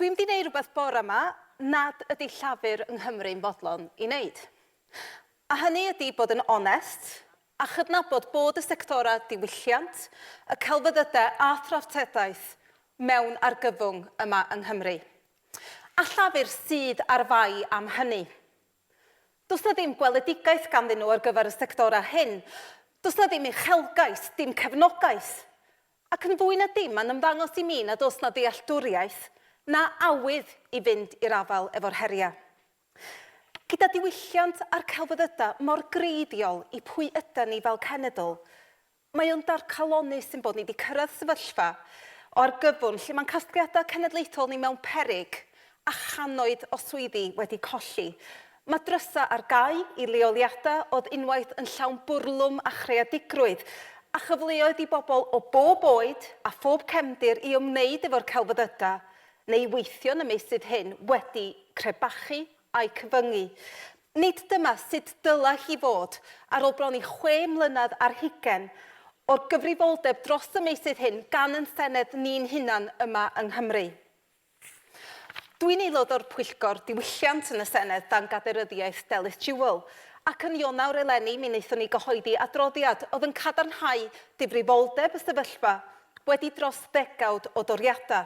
Dwi'n mynd i wneud rhywbeth bore yma nad ydy Llafur yng Nghymru'n fodlon i wneud. A hynny ydy bod yn onest a chydnabod bod y sectorau diwylliant, y celfyddydau a thraftadaeth mewn argyfwng yma yng Nghymru. A Llafur sydd ar fai am hynny. Does 'na ddim gweledigaeth ganddyn nhw ar gyfer y sectorau hyn. Does 'na ddim uchelgais, dim cefnogaeth. Ac yn fwy na dim, mae'n ymddangos i mi nad oes 'na ddealltwriaeth na awydd i fynd i'r afael efo'r heriau. Gyda diwylliant a'r celfyddydau mor greiddiol i pwy ydan ni fel cenedl, Mae o'n darcalonnus ein bod ni wedi cyrraedd sefyllfa o argyfwng lle mae'n casgliadau cenedlaethol ni mewn peryg a channoedd o swyddi wedi colli. Mae drysau ar gau i leoliadau oedd unwaith yn llawn bwrlwm a chreadigrwydd, a chyfleoedd i bobl o bob oed a phob cefndir i ymwneud efo'r celfyddydau neu i weithio yn y meysydd hyn wedi crebachu a'u cyfyngu. Nid dyma sut dylai hi fod ar ôl bron i chwe mlynedd ar hugain o'r gyfrifoldeb dros y meysydd hyn gan ein Senedd ni'n hunan yma yng Nghymru. Dwi'n aelod o'r Pwyllgor Diwylliant yn y Senedd dan gadeiryddiaeth Delyth Jewell, ac yn Ionawr eleni mi wnaethon ni gyhoeddi adroddiad oedd yn cadarnhau difrifoldeb y sefyllfa wedi dros ddegawd o doriadau.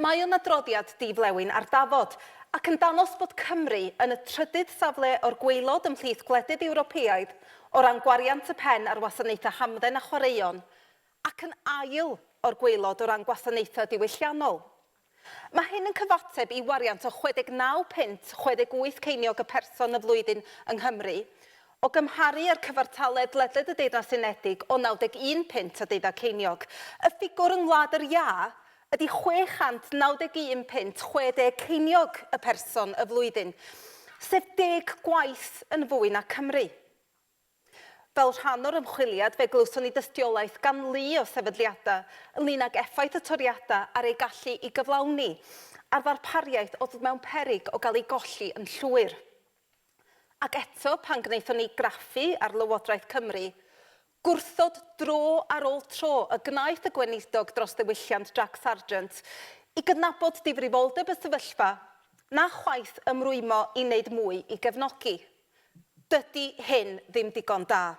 Mae o'n adroddiad di-flewyn ar dafod, ac yn dangos bod Cymru yn y trydydd safle o'r gwaelod ymhlith gwledydd Ewropeaidd o ran gwariant y pen ar wasanaethau hamdden a chwaraeon, ac yn ail o'r gwaelod o ran gwasanaethau diwylliannol. Mae hyn yn cyfateb i wariant o 69 punt 68 ceiniog y person y flwyddyn yng Nghymru, o gymharu â'r cyfartaledd ledled y Deyrnas Unedig o 91 punt a deuddeg ceiniog. Y ffigwr yng Ngwlad yr Iâ ydy 691 punt 60 ceiniog y person y flwyddyn, sef deg gwaith yn fwy na Cymru. Fel rhan o'r ymchwiliad, fe glywson ni dystiolaeth gan lu o sefydliadau ynglŷn ag effaith y toriadau ar eu gallu i gyflawni, a'r ddarpariaeth oedd mewn peryg o gael ei golli yn llwyr. Ac eto, pan gwnaethon ni graffu ar Lywodraeth Cymru, gwrthod dro ar ôl tro y gwnaeth y Gweinidog dros Ddiwylliant Jack Sargeant i gydnabod difrifoldeb y sefyllfa, na chwaith ymrwymo i wneud mwy i gefnogi. Dydy hyn ddim digon da.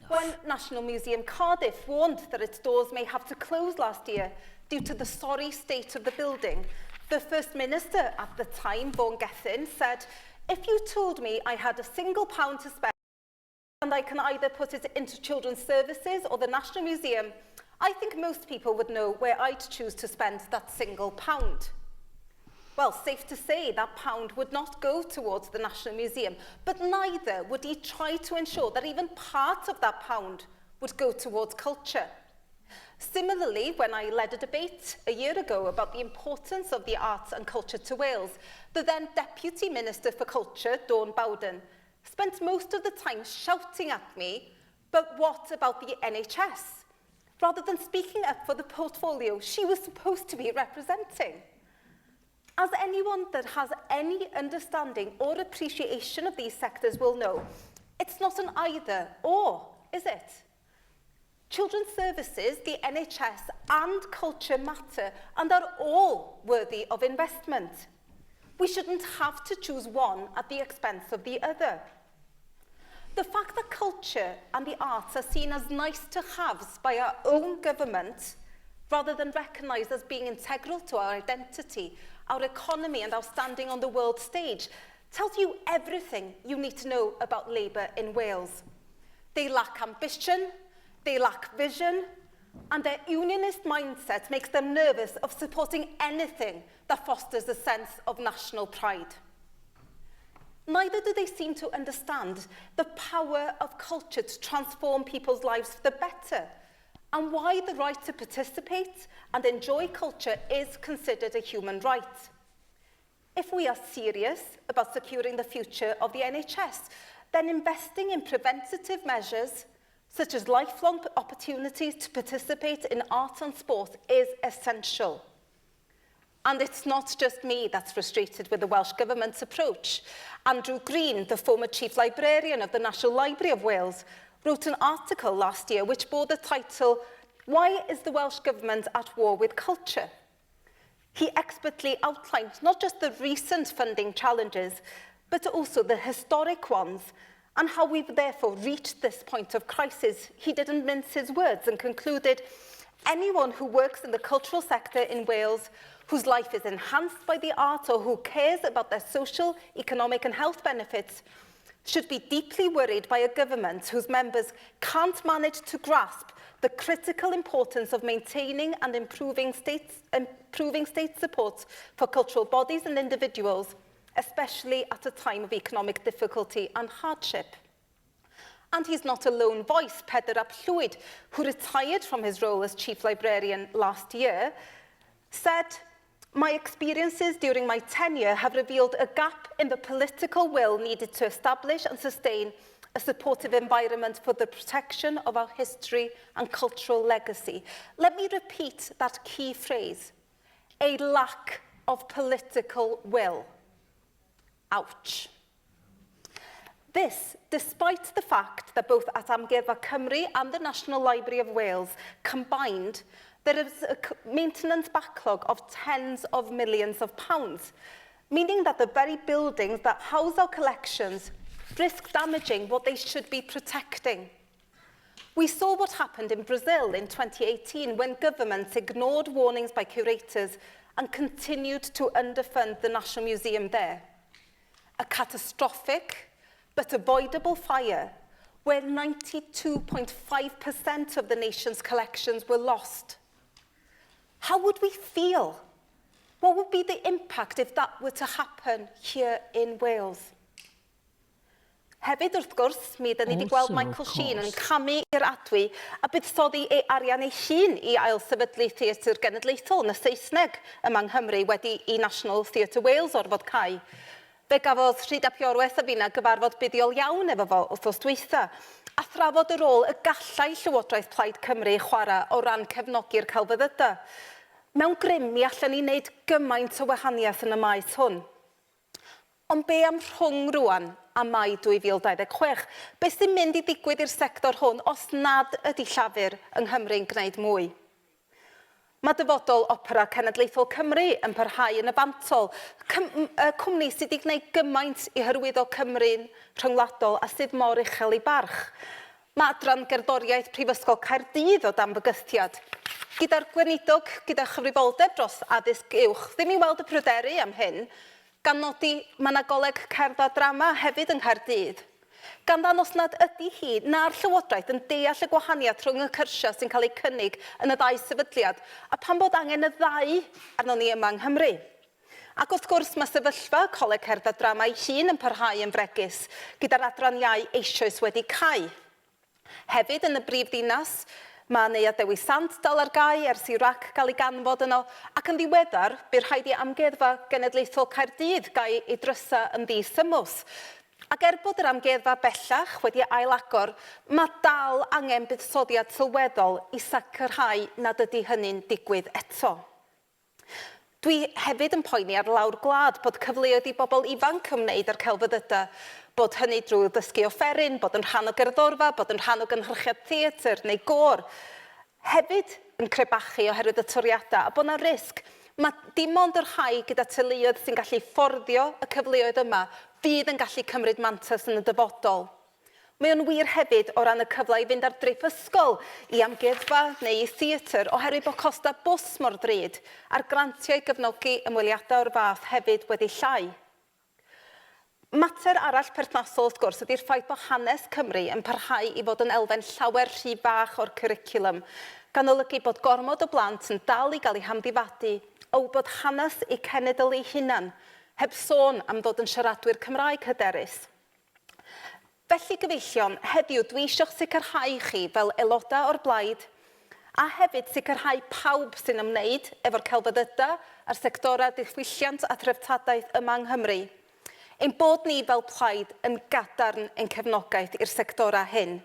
When National Museum Cardiff warned that its doors may have to close last year due to the sorry state of the building, the First Minister at the time, Vaughan Gething, said, "If you told me I had a single pound to spend and I can either put it into children's services or the National Museum, I think most people would know where I'd choose to spend that single pound." Well, safe to say that pound would not go towards the National Museum, but neither would he try to ensure that even part of that pound would go towards culture. Similarly, when I led a debate a year ago about the importance of the arts and culture to Wales, the then Deputy Minister for Culture, Dawn Bowden, spent most of the time shouting at me, "But what about the NHS?" rather than speaking up for the portfolio she was supposed to be representing. As anyone that has any understanding or appreciation of these sectors will know, it's not an either or, is it? Children's services, the NHS and culture matter and are all worthy of investment. We shouldn't have to choose one at the expense of the other. The fact that culture and the arts are seen as nice to haves by our own government, rather than recognised as being integral to our identity, our economy and our standing on the world stage, tells you everything you need to know about Labour in Wales. They lack ambition, they lack vision, and their unionist mindset makes them nervous of supporting anything that fosters a sense of national pride. Neither do they seem to understand the power of culture to transform people's lives for the better and why the right to participate and enjoy culture is considered a human right. If we are serious about securing the future of the NHS, then investing in preventative measures such as lifelong opportunities to participate in art and sport is essential. And it's not just me that's frustrated with the Welsh Government's approach. Andrew Green, the former Chief Librarian of the National Library of Wales, wrote an article last year which bore the title, "Why is the Welsh Government at War with Culture?" He expertly outlined not just the recent funding challenges, but also the historic ones and how we've therefore reached this point of crisis. He didn't mince his words and concluded, anyone who works in the cultural sector in Wales whose life is enhanced by the arts or who cares about their social, economic and health benefits should be deeply worried by a government whose members can't manage to grasp the critical importance of maintaining and improving state support for cultural bodies and individuals, especially at a time of economic difficulty and hardship. And he's not a lone voice. Pedr ap Llwyd, who retired from his role as chief librarian last year, said, "My experiences during my tenure have revealed a gap in the political will needed to establish and sustain a supportive environment for the protection of our history and cultural legacy." Let me repeat that key phrase: a lack of political will. Ouch. This, despite the fact that both at Amgueddfa Cymru and the National Library of Wales combined, there is a maintenance backlog of tens of millions of pounds, meaning that the very buildings that house our collections risk damaging what they should be protecting. We saw what happened in Brazil in 2018 when governments ignored warnings by curators and continued to underfund the National Museum there. A catastrophic but avoidable fire where 92.5% of the nation's collections were lost. How would we feel? What would be the impact if that were to happen here in Wales? Hefyd, wrth gwrs, mi ydyn ni wedi gweld Also, of Michael Sheen yn course. Camu i'r adwy a buddsoddi ei arian ei hun i ailsefydlu Theatr Genedlaethol yn y Saesneg yma yng Nghymru wedi i National Theatre Wales orfod cau. Fe gafodd Rhyd ap Iorwerth a finna gyfarfod buddiol iawn efo fo wythnos dwytha, a thrafod y rôl y gallai Llywodraeth Plaid Cymru chwarae o ran cefnogi'r celfyddydau. Mewn grym, mi allan ni wneud gymaint o wahaniaeth yn y maes hwn. Ond be am rhwng rwan a Mai 2026? Be sy'n mynd i ddigwydd i'r sector hwn os nad ydy Llafur yng Nghymru'n gwneud mwy? Mae dyfodol Opera Cenedlaethol Cymru yn parhau yn y fantol. Cym cwmni sydd wedi gwneud gymaint i hyrwyddo Cymru'n rhyngwladol a sydd mor uchel ei barch. Mae adran gerddoriaeth Prifysgol Caerdydd o dan fygythiad. Gyda'r gweinidog gyda chyfrifoldeb dros addysg uwch ddim i weld y pryderu am hyn, gan nodi mae yna goleg cerdd a drama hefyd yng Nghaerdydd. Gan ddangos nad ydy hi na'r Llywodraeth yn deall y gwahaniaeth rhwng y cyrsiau sy'n cael eu cynnig yn y ddau sefydliad a pam bod angen y ddau arnon ni yma yng Nghymru. Ac wrth gwrs mae sefyllfa Coleg Cerdd a Drama ei hun yn parhau yn fregus, gyda'r adran iau eisoes wedi cau. Hefyd yn y brif ddinas, mae Neuadd Dewi Sant dal ar gau ers i rac gael ei ganfod yno, ac yn ddiweddar, bu rhaid i Amgueddfa Genedlaethol Caerdydd gau ei drysau yn ddisymwth. Ac er bod yr amgueddfa bellach wedi ailagor, mae dal angen buddsoddiad sylweddol i sicrhau nad ydy hynny'n digwydd eto. Dwi hefyd yn poeni ar lawr gwlad bod cyfleoedd i bobl ifanc ymwneud â'r celfyddydau, bod hynny drwy ddysgu offeryn, bod yn rhan o gerddorfa, bod yn rhan o gynhyrchiad theatr neu gôr, hefyd yn crebachu oherwydd y toriadau, a bod 'na risg. Mae dim ond y rhai gyda teuluoedd sy'n gallu fforddio y cyfleoedd yma fydd yn gallu cymryd mantais yn y dyfodol. Mae o'n wir hefyd o ran y cyfle i fynd ar drip ysgol, i amgueddfa neu i theatr oherwydd bod costau bws mor ddrud, a'r grantiau i gefnogi ymweliadau o'r fath hefyd wedi llai. Mater arall perthnasol wrth gwrs ydy'r ffaith bod hanes Cymru yn parhau i fod yn elfen llawer rhy fach o'r cwricwlwm, gan olygu bod gormod o blant yn dal i gael eu hamddifadu o wybod hanes eu cenedl eu hunan, heb sôn am ddod yn siaradwyr Cymraeg hyderus. Felly gyfeillion, heddiw dwi eisiau'ch sicrhau chi fel aelodau o'r blaid a hefyd sicrhau pawb sy'n ymwneud efo'r celfyddydau a'r sectorau diwylliant a threftadaeth yma yng Nghymru, ein bod ni fel plaid yn gadarn ein cefnogaeth i'r sectorau hyn.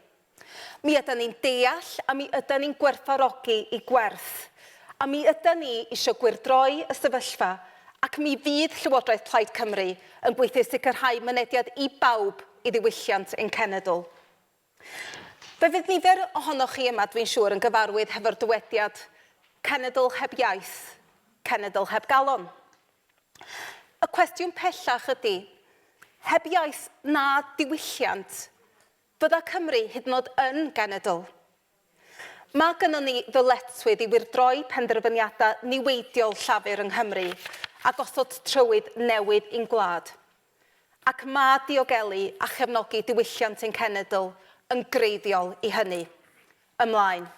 Mi ydan ni'n deall a mi ydan ni'n gwerthfawrogi eu gwerth. A mi ydan ni isio gwyrdroi y sefyllfa ac mi fydd Llywodraeth Plaid Cymru yn gweithio i sicrhau mynediad i bawb i ddiwylliant ein cenedl. Fe fydd nifer ohonoch chi yma, dwi'n siŵr, yn gyfarwydd hefo'r dywediad, 'Cenedl heb iaith, Cenedl heb galon. Y cwestiwn pellach ydy, heb iaith na diwylliant, fydda Cymru hyd yn oed yn genedl? Mae gynnon ni ddyletswydd i wyrdroi penderfyniadau niweidiol Llafur yng Nghymru a gosod trywydd newydd i'n gwlad. Ac mae diogelu a chefnogi diwylliant ein cenedl yn greiddiol i hynny. Ymlaen.